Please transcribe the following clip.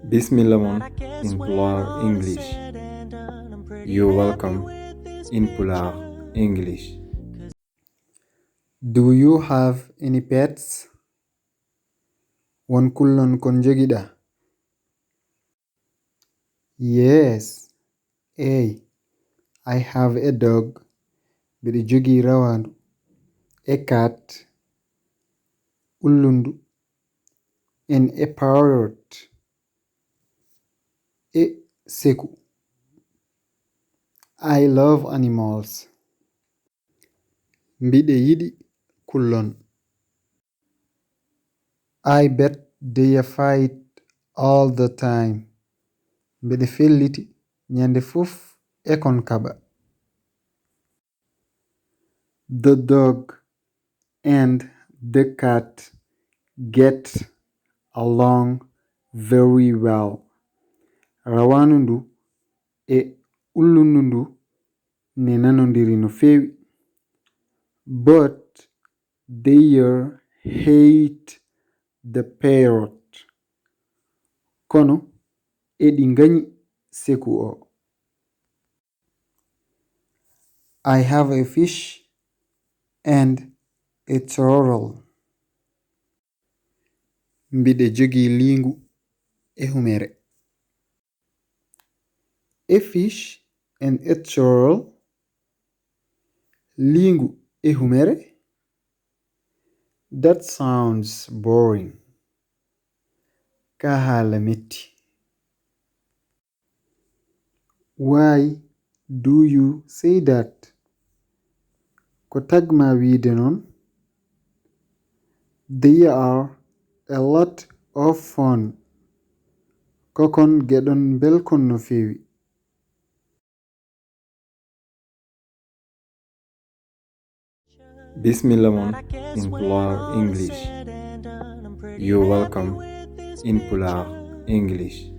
Bismillah mon in Pulaar English. You're welcome in Pulaar English. Do you have any pets? Won kullon kon jogiɗa? Yes. Hey, I have a dog. Mbiɗo jogi rawandu. A cat. Ullundu. And a parrot. E seku. I love animals. Mbiɗo yiɗi kullon. I bet they fight all the time. Mbiɗo felliti nyande fof e kon kaɓa. The dog and the cat get along very well. Rawandu ndu e ullundu ndu ne nanondiri no fewi. But they hate the parrot. Kono eɗi ngañi seku o. I have a fish and a turtle. Mbiɗo jogi lingu e humere. A fish and a turtle. Lingu e humere. That sounds boring. Ka hala metti. Why do you say that? Ko tagma wiide non? They are a lot of fun. Kokon geɗon belkon no fewi. Bismillah mon in Pulaar English. You're welcome in Pulaar English.